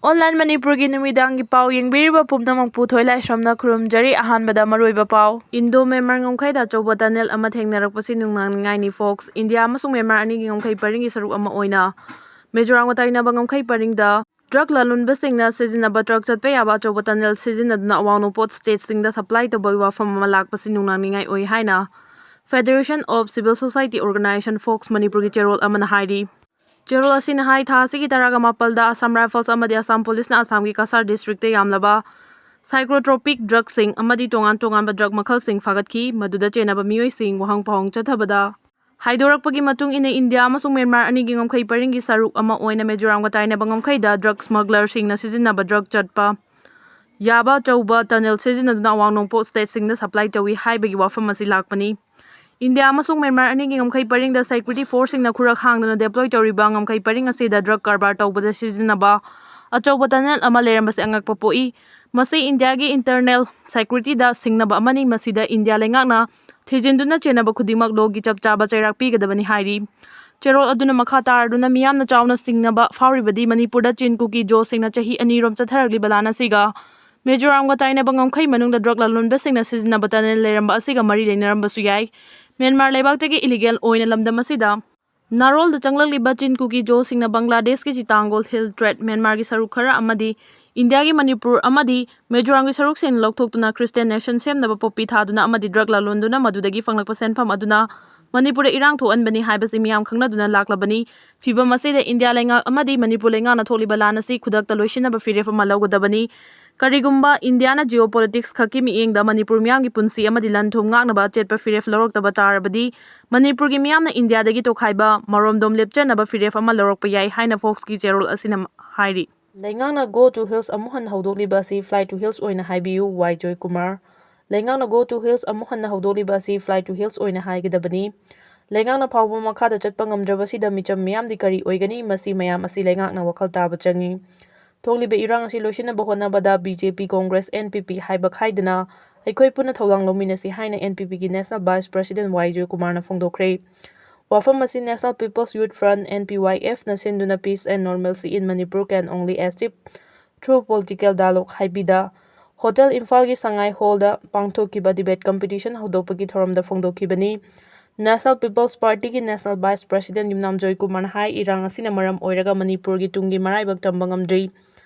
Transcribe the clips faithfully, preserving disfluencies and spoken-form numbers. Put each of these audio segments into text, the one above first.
Online ꯃꯅꯤꯄꯨꯔꯒꯤ ꯅꯨꯃꯤꯗꯥꯡꯒꯤ ꯄꯥꯎ ꯌꯦꯡꯕꯤꯔꯤꯕ ꯄꯨꯝꯅꯃꯛꯄꯨ ꯊꯣꯏꯂꯥꯏꯁ꯭ꯔꯝꯅ ꯈꯨꯔꯨꯝꯖꯔꯤ꯫ ꯑꯍꯥꯟꯕꯗ ꯃꯔꯨꯑꯣꯏꯕ ꯄꯥꯎ꯫ ꯏꯟꯗꯣ ꯃ꯭ꯌꯥꯟꯃꯥꯔ ꯉꯝꯈꯩꯗ ꯑꯆꯧꯕ tunnel ꯑꯃ ꯊꯦꯡꯅꯔꯛꯄꯁꯤ ꯅꯨꯡꯅꯥꯡꯅꯤꯡꯉꯥꯏꯅꯤ꯫ Fox꯫ ꯏꯟꯗꯤꯌꯥ ꯑꯃꯁꯨꯡ ꯃ꯭ꯌꯥꯟꯃꯥꯔ ꯑꯅꯤꯒꯤ ꯉꯝꯈꯩ ꯄꯔꯤꯡꯒꯤ ꯁꯔꯨꯛ ꯑꯃ ꯑꯣꯏꯅ ꯃꯤꯖꯣꯔꯥꯝꯒ ꯇꯥꯏꯅꯕ ꯉꯝꯈꯩ ꯄꯔꯤꯡꯗ drug ꯂꯂꯣꯟꯕꯁꯤꯡꯅ ꯁꯤꯖꯤꯟꯅꯕ truck ꯆꯠꯄ ꯌꯥꯕ ꯑꯆꯧꯕ tunnel ꯁꯤꯖꯤꯟꯅꯗꯨꯅ ꯑꯋꯥꯡ ꯅꯣꯡꯄꯣꯛ stateꯁꯤꯡꯗ supply ꯇꯧꯕꯒꯤ ꯋꯥꯐꯝ ꯑꯃ ꯂꯥꯛꯄꯁꯤ ꯅꯨꯡꯅꯥꯡꯅꯤꯡꯉꯥꯏ ꯑꯣꯏ ꯍꯥꯏꯅ Federation of Civil Society Organisation, Fox, ꯃꯅꯤꯄꯨꯔꯒꯤ ꯆꯦꯔꯣꯜ ꯑꯃꯅ ꯍꯥꯏꯔꯤ꯫ ꯆꯦꯔꯣꯜ ꯑꯁꯤꯅ ꯍꯥꯏ, ꯊꯥ ꯑꯁꯤꯒꯤ ꯇꯔꯥꯒ ꯃꯥꯄꯜꯗ Assam Rifles ꯑꯃꯗꯤ Assam Policeꯅ Assamꯒꯤ ꯀꯁꯥꯔ districtꯇ ꯌꯥꯝꯂꯕ psychotropic drugꯁꯤꯡ ꯑꯃꯗꯤ ꯇꯣꯉꯥꯟ ꯇꯣꯉꯥꯟꯕ drug ꯃꯈꯜꯁꯤꯡ ꯐꯥꯒꯠꯈꯤ꯫ ꯃꯗꯨꯗ ꯆꯦꯟꯅꯕ ꯃꯤꯑꯣꯏꯁꯤꯡ ꯋꯥꯍꯪ ꯄꯥꯎꯍꯪ ꯆꯠꯊꯕꯗ ꯍꯥꯏꯗꯣꯔꯛꯄꯒꯤ ꯃꯇꯨꯡ ꯏꯟꯅ, ꯏꯟꯗꯤꯌꯥ ꯑꯃꯁꯨꯡ ꯃ꯭ꯌꯥꯟꯃꯥꯔ ꯑꯅꯤꯒꯤ ꯉꯝꯈꯩ ꯄꯔꯤꯡꯒꯤ ꯁꯔꯨꯛ ꯑꯃ ꯑꯣꯏꯅ ꯃꯤꯖꯣꯔꯥꯝꯒ ꯇꯥꯏꯅꯕ ꯉꯝꯈꯩꯗ drug smugglerꯁꯤꯡꯅ ꯁꯤꯖꯤꯟꯅꯕ drug ꯆꯠꯄ ꯌꯥꯕ ꯑꯆꯧꯕ tunnel ꯁꯤꯖꯤꯟꯅꯗꯨꯅ ꯑꯋꯥꯡ ꯅꯣꯡꯄꯣꯛ stateꯁꯤꯡꯗ supply ꯇꯧꯏ ꯍꯥꯏꯕꯒꯤ ꯋꯥꯐꯝ ꯑꯁꯤ ꯂꯥꯛꯄꯅꯤ꯫ ꯏꯟꯗꯤꯌꯥ ꯑꯃꯁꯨꯡ ꯃ꯭ꯌꯥꯟꯃꯥꯔ ꯑꯅꯤꯒꯤ ꯉꯝꯈꯩ ꯄꯔꯤꯡꯗ security forceꯁꯤꯡꯅ ꯈꯨꯔꯛ ꯍꯥꯡꯗꯨꯅ deploy ꯇꯧꯔꯤꯕ ꯉꯝꯈꯩ ꯄꯔꯤꯡ ꯑꯁꯤꯗ drug ꯀꯔꯕꯥꯔ ꯇꯧꯕꯗ ꯁꯤꯖꯤꯟꯅꯕ ꯑꯆꯧꯕ tunnel ꯑꯃ ꯂꯩꯔꯝꯕꯁꯤ ꯑꯉꯛꯄ ꯄꯣꯛꯏ꯫ ꯃꯁꯤ ꯏꯟꯗꯤꯌꯥꯒꯤ internal securityꯗ ꯁꯤꯡꯅꯕ ꯑꯃꯅꯤ꯫ ꯃꯁꯤꯗ ꯏꯟꯗꯤꯌꯥ ꯂꯩꯉꯥꯛꯅ ꯊꯤꯖꯤꯟꯗꯨꯅ ꯆꯦꯟꯅꯕ ꯈꯨꯗꯤꯡꯃꯛ lawꯒꯤ ꯆꯞ ꯆꯥꯕ ꯆꯩꯔꯥꯛ ꯄꯤꯒꯗꯕꯅꯤ ꯍꯥꯏꯔꯤ꯫ ꯆꯦꯔꯣꯜ ꯑꯗꯨꯅ ꯃꯈꯥ ꯇꯥꯔꯗꯨꯅ ꯃꯤꯌꯥꯝꯅ ꯆꯥꯎꯅ ꯆꯤꯡꯅꯕ ꯐꯥꯎꯔꯤꯕꯗꯤ ꯃꯅꯤꯄꯨꯔꯗ ꯆꯤꯟ ꯀꯨꯀꯤ ꯖꯣꯁꯤꯡꯅ ꯆꯍꯤ ꯑꯅꯤꯔꯣꯝ ꯆꯠꯊꯔꯛꯂꯤꯕ ꯂꯥꯟ ꯑꯁꯤꯒ ꯃꯤꯖꯣꯔꯥꯝꯒ ꯇꯥꯏꯅꯕ ꯉꯝꯈꯩ ꯃꯅꯨꯡꯗ drug ꯂꯂꯣꯟꯕꯁꯤꯡꯅ ꯁꯤꯖꯤꯟꯅꯕ tunnel ꯂꯩꯔꯝꯕ ꯑꯁꯤꯒ ꯃꯔꯤ ꯂꯩꯅꯔꯝꯕꯁꯨ ꯌꯥꯏ꯫ ꯃ꯭ꯌꯥꯟꯃꯥꯔ ꯂꯩꯕꯥꯛꯇꯒꯤ illegal ꯑꯣꯏꯅ ꯂꯝꯗꯝ ꯑꯁꯤꯗ ꯅꯥꯔꯣꯜꯗ ꯆꯪꯂꯛꯂꯤꯕ ꯆꯤꯟ ꯀꯨꯀꯤ ꯖꯣꯁꯤꯡꯅ ꯕꯪꯒ꯭ꯂꯥꯗꯦꯁꯀꯤ ꯆꯤꯇꯥꯡꯒꯣꯜ Hill Tracts, ꯃ꯭ꯌꯥꯟꯃꯥꯔꯒꯤ ꯁꯔꯨꯛ ꯈꯔ ꯑꯃꯗꯤ ꯏꯟꯗꯤꯌꯥꯒꯤ ꯃꯅꯤꯄꯨꯔ ꯑꯃꯗꯤ ꯃꯤꯖꯣꯔꯥꯝꯒꯤ ꯁꯔꯨꯛꯁꯤꯡ ꯂꯧꯊꯣꯛꯇꯨꯅ Christian nation ꯁꯦꯝꯅꯕ ꯄꯣꯄꯤ ꯊꯥꯗꯨꯅ ꯑꯃꯗꯤ drug ꯂꯂꯣꯟꯗꯨꯅ ꯃꯗꯨꯗꯒꯤ ꯐꯪꯂꯛꯄ ꯁꯦꯟꯐꯝ ꯑꯗꯨꯅ ꯃꯅꯤꯄꯨꯔꯗ ꯏꯔꯥꯡ ꯊꯣꯛꯍꯟꯕꯅꯤ ꯍꯥꯏꯕꯁꯤ ꯃꯤꯌꯥꯝ ꯈꯪꯅꯗꯨꯅ ꯂꯥꯛꯂꯕꯅꯤ꯫ ꯐꯤꯚꯝ ꯑꯁꯤꯗ ꯏꯟꯗꯤꯌꯥ ꯂꯩꯉꯥꯛ ꯑꯃꯗꯤ ꯃꯅꯤꯄꯨꯔ ꯂꯩꯉꯥꯛꯅ ꯊꯣꯛꯂꯤꯕ ꯂꯥꯟ ꯑꯁꯤ ꯈꯨꯗꯛꯇ ꯂꯣꯏꯁꯤꯟꯅꯕ ꯐꯤꯔꯦꯞ ꯑꯃ ꯂꯧꯒꯗꯕꯅꯤ꯫ ꯀꯔꯤꯒꯨꯝꯕ ꯏꯟꯗꯤꯌꯥꯅ geopolitics ꯈꯛꯀꯤ ꯃꯤꯠꯌꯦꯡꯗ ꯃꯅꯤꯄꯨꯔ ꯃꯤꯌꯥꯝꯒꯤ ꯄꯨꯟꯁꯤ ꯑꯃꯗꯤ ꯂꯟ ꯊꯨꯝ ꯉꯥꯛꯅꯕ ꯑꯆꯦꯠꯄ ꯐꯤꯔꯦꯞ ꯂꯧꯔꯛꯇꯕ ꯇꯥꯔꯕꯗꯤ, ꯃꯅꯤꯄꯨꯔꯒꯤ ꯃꯤꯌꯥꯝꯅ ꯏꯟꯗꯤꯌꯥꯗꯒꯤ ꯇꯣꯈꯥꯏꯕ ꯃꯔꯣꯝꯗꯣꯝ ꯂꯦꯞꯆꯅꯕ ꯐꯤꯔꯦꯞ ꯑꯃ ꯂꯧꯔꯛꯄ ꯌꯥꯏ ꯍꯥꯏꯅ Foxꯀꯤ ꯆꯦꯔꯣꯜ ꯑꯁꯤꯅ ꯍꯥꯏꯔꯤ꯫ ꯂꯩꯉꯥꯛꯅ Go to Hills ꯑꯃꯨꯛ ꯍꯟꯅ ꯍꯧꯗꯣꯛꯂꯤꯕ ꯑꯁꯤ Fly to Hills ꯑꯣꯏꯅ ꯍꯥꯏꯕꯤꯌꯨ, ꯋꯥꯏ ꯖꯣꯏꯀꯨꯃꯥꯔ꯫ ꯂꯩꯉꯥꯛꯅ Go to Hills ꯑꯃꯨꯛ ꯍꯟꯅ ꯍꯧꯗꯣꯛꯂꯤꯕ ꯑꯁꯤ Fly to Hills ꯑꯣꯏꯅ ꯍꯥꯏꯒꯗꯕꯅꯤ꯫ ꯂꯩꯉꯥꯛꯅ ꯐꯥꯎꯕ ꯃꯈꯥꯗ ꯆꯠꯄ ꯉꯝꯗ꯭ꯔꯕꯁꯤꯗ ꯃꯤꯆꯝ ꯃꯤꯌꯥꯝꯗꯤ ꯀꯔꯤ ꯑꯣꯏꯒꯅꯤ? ꯃꯁꯤ ꯃꯌꯥꯝ ꯑꯁꯤ ꯂꯩꯉꯥꯛꯅ ꯋꯥꯈꯜ ꯇꯥꯕ ꯆꯪꯏ꯫ ꯊꯣꯛꯂꯤꯕ ꯏꯔꯥꯡ ꯑꯁꯤ ꯂꯣꯏꯁꯤꯟꯅꯕ ꯍꯣꯠꯅꯕꯗ ꯕꯤ ꯖꯦ ꯄꯤ, ꯀꯣꯡꯒ꯭ꯔꯦꯁ, ꯑꯦꯟ ꯄꯤ ꯄꯤ ꯍꯥꯏꯕ ꯈꯥꯏꯗꯅ ꯑꯩꯈꯣꯏ ꯄꯨꯟꯅ ꯊꯧꯗꯥꯡ ꯂꯧꯃꯤꯟꯅꯁꯤ ꯍꯥꯏꯅ ꯑꯦꯟ ꯄꯤ ꯄꯤꯒꯤ National Vice President ꯋꯥꯏ ꯖꯣꯏꯀꯨꯃꯥꯔꯅ ꯐꯣꯡꯗꯣꯛꯈ꯭ꯔꯦ꯫ ꯋꯥꯐꯝ ꯑꯁꯤ National People's Youth Front, N P Y F, ꯅ ꯁꯤꯟꯗꯨꯅ Peace and Normalcy in Manipur can only achieve through political dialogue ꯍꯥꯏꯕꯤꯗ ꯍꯣꯇꯦꯜ ꯏꯝꯐꯥꯜꯒꯤ ꯁꯉꯥꯏ ꯍꯣꯜꯗ ꯄꯥꯡꯊꯣꯛꯈꯤꯕ debate competition ꯍꯧꯗꯣꯛꯄꯒꯤ ꯊꯧꯔꯝꯗ ꯐꯣꯡꯗꯣꯛꯈꯤꯕꯅꯤ꯫ National People's Party ꯒꯤ National Vice President ꯌꯨꯝꯅꯥꯝ ꯖꯣꯏꯀꯨꯃꯥꯔꯅ ꯍꯥꯏ, ꯏꯔꯥꯡ ꯑꯁꯤꯅ ꯃꯔꯝ ꯑꯣꯏꯔꯒ ꯃꯅꯤꯄꯨꯔꯒꯤ ꯇꯨꯡꯒꯤ ꯃꯔꯥꯏꯕꯛ ꯇꯝꯕ ꯉꯝꯗ꯭ꯔꯤ꯫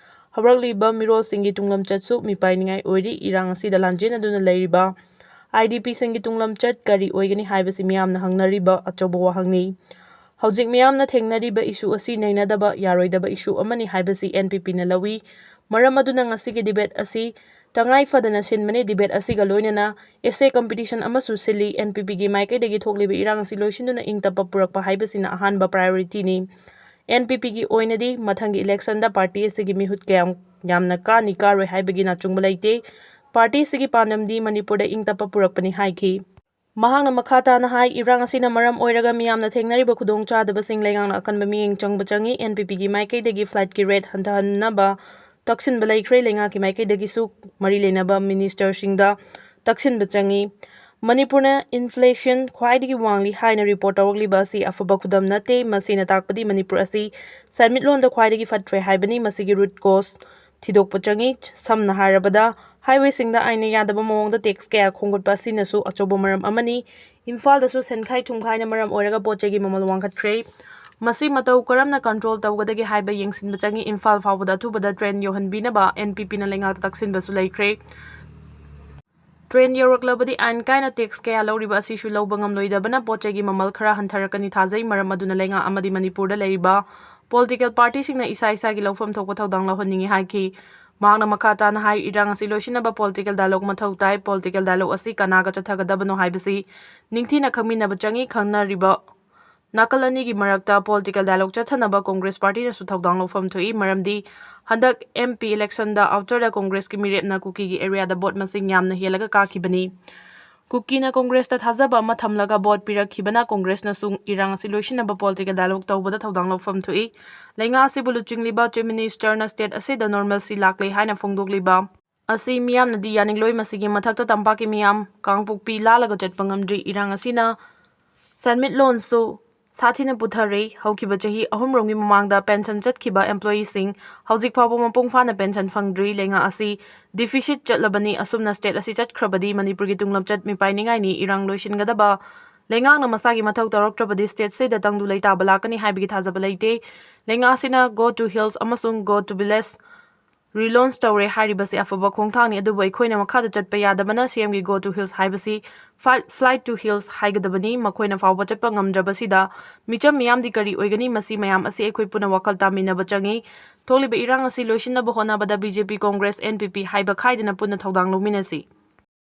ꯍꯧꯔꯛꯂꯤꯕ ꯃꯤꯔꯣꯜꯁꯤꯡꯒꯤ ꯇꯨꯡꯂꯝꯆꯠꯁꯨ ꯃꯤꯄꯥꯏꯅꯤꯡꯉꯥꯏ ꯑꯣꯏꯔꯤ꯫ ꯏꯔꯥꯡ ꯑꯁꯤꯗ ꯂꯥꯟꯖꯦꯟꯅꯗꯨꯅ ꯂꯩꯔꯤꯕ I D P ꯁꯤꯡꯒꯤ ꯇꯨꯡꯂꯝꯆꯠ ꯀꯔꯤ ꯑꯣꯏꯒꯅꯤ ꯍꯥꯏꯕꯁꯤ ꯃꯤꯌꯥꯝꯅ ꯍꯪꯅꯔꯤꯕ ꯑꯆꯧꯕ ꯋꯥꯍꯪꯅꯤ꯫ ꯍꯧꯖꯤꯛ ꯃꯤꯌꯥꯝꯅ ꯊꯦꯡꯅꯔꯤꯕ issue ꯑꯁꯤ ꯅꯩꯅꯗꯕ ꯌꯥꯔꯣꯏꯗꯕ issue ꯑꯃꯅꯤ ꯍꯥꯏꯕꯁꯤ N P P ꯅ ꯂꯧꯏ꯫ ꯃꯔꯝ ꯑꯗꯨꯅ ꯉꯁꯤꯒꯤ debate ꯑꯁꯤ ꯇꯉꯥꯏ ꯐꯗꯅ ꯁꯤꯟꯕꯅꯤ꯫ Debate ꯑꯁꯤꯒ ꯂꯣꯏꯅꯅ essay competition ꯑꯃꯁꯨ ꯁꯤꯜꯂꯤ꯫ N P P ꯒꯤ ꯃꯥꯏꯀꯩꯗꯒꯤ ꯊꯣꯛꯂꯤꯕ ꯏꯔꯥꯡ ꯑꯁꯤ ꯂꯣꯏꯁꯤꯟꯗꯨꯅ ꯏꯪ ꯇꯞꯄ ꯄꯨꯔꯛꯄ ꯍꯥꯏꯕꯁꯤꯅ ꯑꯍꯥꯟꯕ priority ꯅꯤ꯫ N P P ꯒꯤ ꯑꯣꯏꯅꯗꯤ ꯃꯊꯪꯒꯤ election ꯗ party ꯑꯁꯤꯒꯤ ꯃꯤꯍꯨꯠ ꯀꯌꯥꯝ ꯌꯥꯝꯅ ꯀꯥꯅꯤ ꯀꯥꯔꯣꯏ ꯍꯥꯏꯕꯒꯤꯅ ꯑꯆꯨꯝꯕ ꯂꯩꯇꯦ꯫ Party ꯑꯁꯤꯒꯤ ꯄꯥꯟꯗꯝꯗꯤ ꯃꯅꯤꯄꯨꯔꯗ ꯏꯪ ꯇꯞꯄ ꯄꯨꯔꯛꯄꯅꯤ ꯍꯥꯏꯈꯤ꯫ ꯃꯍꯥꯛꯅ ꯃꯈꯥ ꯇꯥꯅ ꯍꯥꯏ, ꯏꯔꯥꯡ ꯑꯁꯤꯅ ꯃꯔꯝ ꯑꯣꯏꯔꯒ ꯃꯤꯌꯥꯝꯅ ꯊꯦꯡꯅꯔꯤꯕ ꯈꯨꯗꯣꯡꯆꯥꯗꯕꯁꯤꯡ ꯂꯩꯉꯥꯛꯅ ꯑꯀꯟꯕ ꯃꯤꯠꯌꯦꯡ ꯆꯪꯕ ꯆꯪꯏ꯫ N P P ꯒꯤ ꯃꯥꯏꯀꯩꯗꯒꯤ flight ꯀꯤ rate ꯍꯟꯊꯍꯟꯅꯕ ꯇꯛꯁꯤꯟꯕ ꯂꯩꯈ꯭ꯔꯦ꯫ ꯂꯩꯉꯥꯛꯀꯤ ꯃꯥꯏꯀꯩꯗꯒꯤꯁꯨ ꯃꯔꯤ ꯂꯩꯅꯕ minister ꯁꯤꯡꯗ ꯇꯛꯁꯤꯟꯕ ꯆꯪꯏ꯫ ꯃꯅꯤꯄꯨꯔꯅ inflation ꯈ꯭ꯋꯥꯏꯗꯒꯤ ꯋꯥꯡꯂꯤ ꯍꯥꯏꯅ report ꯇꯧꯔꯛꯂꯤꯕ ꯑꯁꯤ ꯑꯐꯕ ꯈꯨꯗꯝ ꯅꯠꯇꯦ꯫ ꯃꯁꯤꯅ ꯇꯥꯛꯄꯗꯤ ꯃꯅꯤꯄꯨꯔ ꯑꯁꯤ ꯁꯦꯟꯃꯤꯠꯂꯣꯟꯗ ꯈ꯭ꯋꯥꯏꯗꯒꯤ ꯐꯠꯇ꯭ꯔꯦ ꯍꯥꯏꯕꯅꯤ꯫ ꯃꯁꯤꯒꯤ root cause ꯊꯤꯗꯣꯛꯄ ꯆꯪꯏ꯫ ꯁꯝꯅ ꯍꯥꯏꯔꯕꯗ, highway ꯁꯤꯡꯗ ꯑꯥꯏꯟꯅ ꯌꯥꯗꯕ ꯃꯑꯣꯡꯗ tax ꯀꯌꯥ ꯈꯣꯝꯒꯠꯄ ꯑꯁꯤꯅꯁꯨ ꯑꯆꯧꯕ ꯃꯔꯝ ꯑꯃꯅꯤ꯫ ꯏꯝꯐꯥꯜꯗꯁꯨ ꯁꯦꯟꯈꯥꯏ ꯊꯨꯝꯈꯥꯏꯅ ꯃꯔꯝ ꯑꯣꯏꯔꯒ ꯄꯣꯠ ꯆꯩꯒꯤ ꯃꯃꯜ ꯋꯥꯡꯈꯠꯈ꯭ꯔꯦ꯫ ꯃꯁꯤ ꯃꯇꯧ ꯀꯔꯝꯅ control ꯇꯧꯒꯗꯒꯦ ꯍꯥꯏꯕ ꯌꯦꯡꯁꯤꯟꯕ ꯆꯪꯏ꯫ ꯏꯝꯐꯥꯜ ꯐꯥꯎꯕꯗ ꯑꯊꯨꯕꯗ train ꯌꯧꯍꯟꯕꯤꯅꯕ N P P ꯅ ꯂꯩꯉꯥꯛꯇ ꯇꯛꯁꯤꯟꯕꯁꯨ ꯂꯩꯈ꯭ꯔꯦ꯫ Train ꯌꯧꯔꯛꯂꯕꯗꯤ ꯑꯥꯏꯟ ꯀꯥꯏꯅ tax ꯀꯌꯥ ꯂꯧꯔꯤꯕ ꯑꯁꯤꯁꯨ ꯂꯧꯕ ꯉꯝꯂꯣꯏꯗꯕꯅ ꯄꯣꯠ ꯆꯩꯒꯤ ꯃꯃꯜ ꯈꯔ ꯍꯟꯊꯔꯛꯀꯅꯤ ꯊꯥꯖꯩ꯫ ꯃꯔꯝ ꯑꯗꯨꯅ ꯂꯩꯉꯥꯛ ꯑꯃꯗꯤ ꯃꯅꯤꯄꯨꯔꯗ ꯂꯩꯔꯤꯕ political party ꯁꯤꯡꯅ ꯏꯁꯥ ꯏꯁꯥꯒꯤ ꯂꯧꯐꯝ ꯊꯣꯛꯄ ꯊꯧꯗꯥꯡ ꯂꯧꯍꯟꯅꯤꯡꯏ ꯍꯥꯏꯈꯤ꯫ ꯃꯍꯥꯛꯅ ꯃꯈꯥ ꯇꯥꯅ ꯍꯥꯏ, ꯏꯔꯥꯡ ꯑꯁꯤ ꯂꯣꯏꯁꯤꯟꯅꯕ political dialogue ꯃꯊꯧ ꯇꯥꯏ꯫ Political dialogue ꯑꯁꯤ ꯀꯅꯥꯒ ꯆꯠꯊꯒꯗꯕꯅꯣ ꯍꯥꯏꯕꯁꯤ ꯅꯤꯡꯊꯤꯅ ꯈꯪꯃꯤꯟꯅꯕ ꯆꯪꯏ꯫ ꯈꯪꯅꯔꯤꯕ ꯅꯥꯀꯜ ꯑꯅꯤꯒꯤ ꯃꯔꯛꯇ political dialogue ꯆꯠꯊꯅꯕ Congress party ꯅꯁꯨ ꯊꯧꯗꯥꯡ ꯂꯧꯐꯝ ꯊꯣꯛꯏ꯫ ꯃꯔꯝꯗꯤ ꯍꯟꯗꯛ M P election ꯗ outer ꯗ Congress ꯀꯤ ꯃꯤꯔꯦꯞꯅ ꯀꯨꯀꯤꯒꯤ area ꯗ vote ꯃꯁꯤꯡ ꯌꯥꯝꯅ ꯍꯦꯜꯂꯒ ꯀꯥꯈꯤꯕꯅꯤ꯫ ꯀꯨꯀꯤꯅ Congress ꯇ ꯊꯥꯖꯕ ꯑꯃ ꯊꯝꯂꯒ vote ꯄꯤꯔꯛꯈꯤꯕꯅ Congress ꯅꯁꯨ ꯏꯔꯥꯡ ꯑꯁꯤ ꯂꯣꯏꯁꯤꯟꯅꯕ political dialogue ꯇꯧꯕꯗ ꯊꯧꯗꯥꯡ ꯂꯧꯐꯝ ꯊꯣꯛꯏ꯫ ꯂꯩꯉꯥꯛ ꯑꯁꯤꯕꯨ ꯂꯨꯆꯤꯡꯂꯤꯕ Chief Minister ꯅ state ꯑꯁꯤꯗ normalcy ꯂꯥꯛꯂꯦ ꯍꯥꯏꯅ ꯐꯣꯡꯗꯣꯛꯂꯤꯕ ꯑꯁꯤ ꯃꯤꯌꯥꯝꯅꯗꯤ ꯌꯥꯅꯤꯡꯂꯣꯏ꯫ ꯃꯁꯤꯒꯤ ꯃꯊꯛꯇ ꯇꯝꯄꯥꯛꯀꯤ ꯃꯤꯌꯥꯝ ꯀꯥꯡꯄꯣꯛꯄꯤ ꯂꯥꯜꯂꯒ ꯆꯠꯄ ꯉꯝꯗ꯭ꯔꯤ꯫ ꯏꯔꯥꯡ ꯑꯁꯤꯅ ꯁꯦꯟꯃꯤꯠꯂꯣꯟꯁꯨ ꯁꯥꯊꯤꯅ ꯄꯨꯊꯔꯦ꯫ ꯍꯧꯈꯤꯕ ꯆꯍꯤ ꯑꯍꯨꯝꯔꯣꯝꯒꯤ ꯃꯃꯥꯡꯗ ꯄꯦꯟꯁꯟ ꯆꯠꯈꯤꯕ employeeꯁꯤꯡ ꯍꯧꯖꯤꯛ ꯐꯥꯎꯕ ꯃꯄꯨꯡ ꯐꯥꯅ ꯄꯦꯟꯁꯟ ꯐꯪꯗ꯭ꯔꯤ꯫ ꯂꯩꯉꯥꯛ ꯑꯁꯤ deficit ꯆꯠꯂꯕꯅꯤ꯫ ꯑꯁꯨꯝꯅ state ꯑꯁꯤ ꯆꯠꯈ꯭ꯔꯕꯗꯤ ꯃꯅꯤꯄꯨꯔꯒꯤ ꯇꯨꯡꯂꯝꯆꯠ ꯃꯤꯄꯥꯏꯅꯤꯡꯉꯥꯏꯅꯤ꯫ ꯏꯔꯥꯡ ꯂꯣꯏꯁꯤꯟꯒꯗꯕ꯫ ꯂꯩꯉꯥꯛꯅ ꯃꯁꯥꯒꯤ ꯃꯊꯧ ꯇꯧꯔꯛꯇ꯭ꯔꯕꯗꯤ stateꯁꯤꯗ ꯇꯪꯗꯨ ꯂꯩꯇꯥꯕ ꯂꯥꯛꯀꯅꯤ ꯍꯥꯏꯕꯒꯤ ꯊꯥꯖꯕ ꯂꯩꯇꯦ꯫ ꯂꯩꯉꯥꯛ ꯑꯁꯤꯅ Go to Hills ꯑꯃꯁꯨꯡ Go to Village relaunch ꯇꯧꯔꯦ ꯍꯥꯏꯔꯤꯕꯁꯤ ꯑꯐꯕ ꯈꯣꯡꯊꯥꯡꯅꯤ, ꯑꯗꯨꯕꯨ ꯑꯩꯈꯣꯏꯅ ꯃꯈꯥꯗ ꯆꯠꯄ ꯌꯥꯗꯕꯅ CMꯒꯤ Go to Hills ꯍꯥꯏꯕꯁꯤ Fly, Fly to Hills ꯍꯥꯏꯒꯗꯕꯅꯤ꯫ ꯃꯈꯣꯏꯅ ꯐꯥꯎꯕ ꯆꯠꯄ ꯉꯝꯗ꯭ꯔꯕꯁꯤꯗ ꯃꯤꯆꯝ ꯃꯤꯌꯥꯝꯗꯤ ꯀꯔꯤ ꯑꯣꯏꯒꯅꯤ? ꯃꯁꯤ ꯃꯌꯥꯝ ꯑꯁꯤ ꯑꯩꯈꯣꯏ ꯄꯨꯟꯅ ꯋꯥꯈꯜ ꯇꯥꯃꯤꯟꯅꯕ ꯆꯪꯏ꯫ ꯊꯣꯛꯂꯤꯕ ꯏꯔꯥꯡ ꯑꯁꯤ ꯂꯣꯏꯁꯤꯟꯅꯕ ꯍꯣꯠꯅꯕꯗ BJP, Congress, NPP ꯍꯥꯏꯕ ꯈꯥꯏꯗꯅ ꯄꯨꯟꯅ ꯊꯧꯗꯥꯡ ꯂꯧꯃꯤꯟꯅꯁꯤ꯫